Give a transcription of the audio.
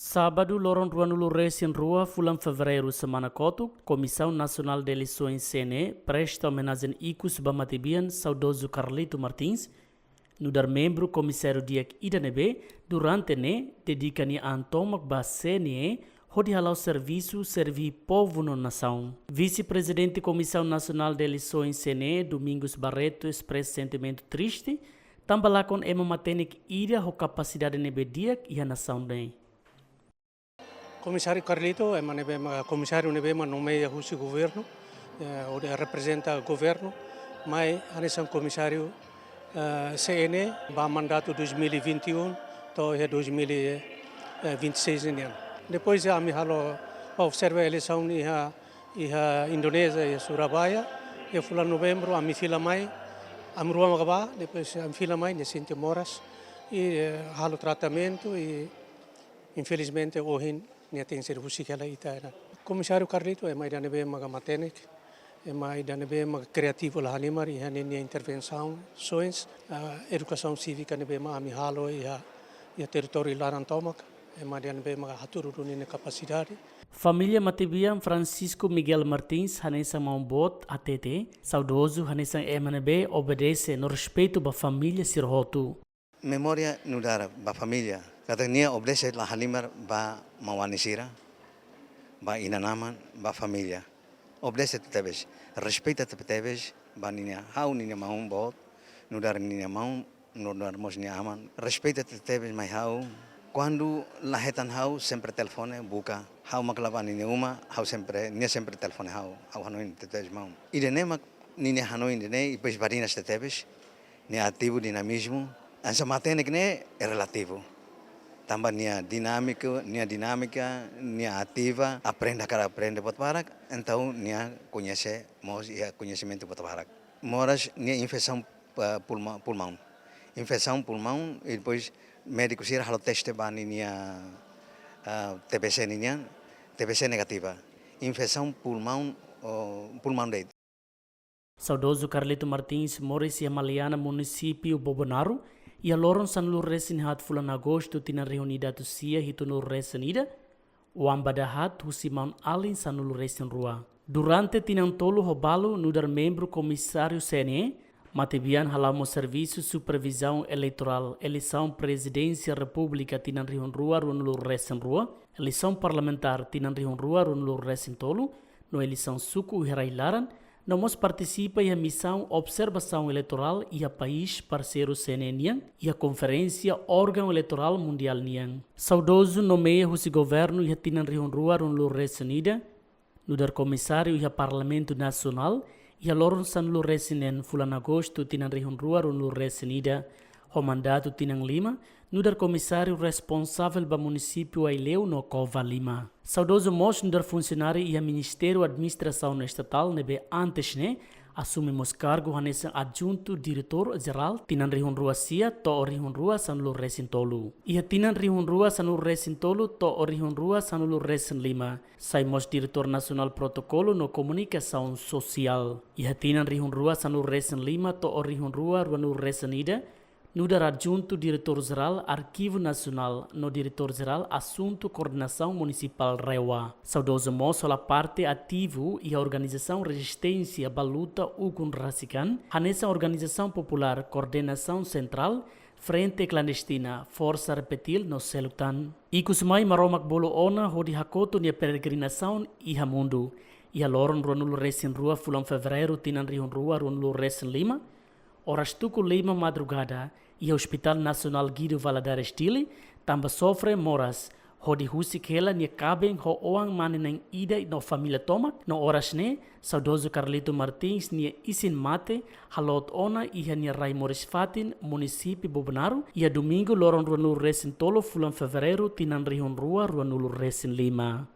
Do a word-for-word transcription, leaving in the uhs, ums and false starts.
Sábadu, loron ruanulu resin rua, fulan Fevereiru, semana kotuk, Komisaun Nasionál de Eleisoens, C N E, presta omenajen ikus ba matebian saudozu Carlito Martins, nu'udar membru komisáriu di'ak ida ne'ebé durante ne'e dedika nia an tomak ba C N E hodi hala'o servisu serví povu no nasaun. Vise-Prezidente Komisaun Nasionál de Eleisoens, C N E, Domingos Barreto, espresa sentimentu triste tanba lakon ema matenek ida ho kapasidade ne'ebé di'ak iha nasaun ne'e. Komisáriu Carlito, ema ne'ebé mak, komisáriu ne'ebé mak nomeia husi governu, eh, hodi reprezenta governu, mai hanesan komisáriu, eh, C N E, ba mandatu dois mil e vinte e um to'o iha dois mil e vinte e seis nian. Depois ami halo, observa eleisaun iha, iha Indonézia, iha Surabaya, iha fulan Novembru, ami fila mai, ami rua maka bá, depois ami fila mai, nia sente moras, i, eh, halo tratamentu, i infelizmente ohin nia tenke ser husik hela ita ne'e. Komisáriu Carlito, ema ida ne'ebé maka matenek, ema ida ne'ebé maka kriativu la halimar iha ninia intervensaun, soens, ah, edukasaun sívika ne'ebé mak ami halo iha, iha territóriu laran tomak, ema ida ne'ebé maka hatudu duni nia kapasidade. Família matebian Francisco Miguel Martins hanesan maun-boot hatete, saudozu hanesan ema ne'ebé obedese no respeitu ba família sira hotu. Memória nu'udar ba família. Katak nia obedese la halimar ba maun-alin sira, ba inan-aman, ba família. Obedese tebetebes, respeita tebetebes ba ninia, ha'u ninia maun-boot, nu'udar ninia maun, nu'udar mós nia aman. Respeita tebetebes mai ha'u. Kuandu la hetan ha'u, sempre telefone, buka. Ha'u mak la bá ninia uma, ha'u sempre, nia sempre telefone ha'u. Ha'u hanoin tebetebes maun. Ida-ne'e mak ninia hanoin ida-ne'e, i depois badinas tebetebes. Nia ativu, dinamizmu, hanesan matenek ne'e relativu. Tanba nia dinámiku, nia dinámika, nia ativa, aprende, hakarak aprende buat barak, entaun nia koñese mós iha koñesimentu buat barak. Moras nia infesaun, eh, pulma-, pulmaun. Infesaun pulmaun, i depois médiku sira halo teste ba ninia, ah, T B C ninian, T B C negativa. Infesaun pulmaun, oh, pulmaun de'it. Saudozu Carlito Martins moris iha Maliana, munisípiu Bobonaro, iha loron sanulu-resin-haat fulan Agostu tinan rihun ida atus sia hitunulu-resin-ida, oan ba dahaat husi maun-alin sanulu-resin-rua. Durante tinan tolu ho balu nu'udar membru komisáriu C N E, matebian hala'o mós servisu supervizaun eleitorál, eleisaun Prezidénsia Repúblika tinan rihun rua ruanulu-resin-rua, eleisaun parlamentár tinan rihun rua ruanulu-resin-tolu, no eleisaun suku iha rai-laran, no mós partisipa iha misaun observasaun eleitorál iha país parseiru C N E nian, iha konferénsia órgaun eleitorál mundiál nian. Saudozu nomeia husi governu iha tinan rihun rua ruanulu-resin-ida, nu'udar komisáriu iha Parlamentu Nasionál, iha loron sanulu-resin-neen fulan Agostu tinan rihun rua ruanulu-resin-ida, ho mandatu tinan lima, nu'udar komisáriu responsavel ba munisípiu Aileu no Covalima. Saudozu mós nu'udar funsionáriu iha Ministériu Administrasaun Estatál ne'ebé antes ne'e asume mós kargu hanesan adjuntu diretór jerál tinan rihun rua sia to'o rihun rua sanulu-resin-tolu. Iha tinan rihun rua sanulu-resin-tolu to'o rihun rua sanulu-resin-lima, sai mós diretór nasionál protokolu no komunikasaun sosiál. Iha tinan rihun rua sanulu-resin-lima to'o rihun rua ruanulu-resin-ida, nu'udar adjuntu diretór jerál Arkivu Nasionál no diretór jerál asuntu koordenasaun munisipál RAEOA. Saudozu mós hola parte ativu iha organizasaun rezisténsia ba luta ukun rasik an, hanesan organizasaun populár, koordenasaun sentrál, frente klandestina, forsa reptil no seluk tan. Ikus mai Maromak bolu ona hodi hakotu nia peregrinasaun iha mundu. Iha loron ruanulu-resin-rua fulan Fevereiru tinan rihun rua ruanulu-resin-lima, oras tuku lima madrugada, iha Hospital Nasionál Guido Valadares Dili, tanba sofre moras, hodi husik hela nia kaben ho oan mane na'in ida no família tomak, no oras ne'e, saudozu Carlito Martins nia isin-mate haloot ona iha nia rai moris-fatin, munisípiu Bobonaro, iha Domingu loron ruanulu-resin-tolu fulan Fevereiru tinan rihun rua ruanulu-resin-lima.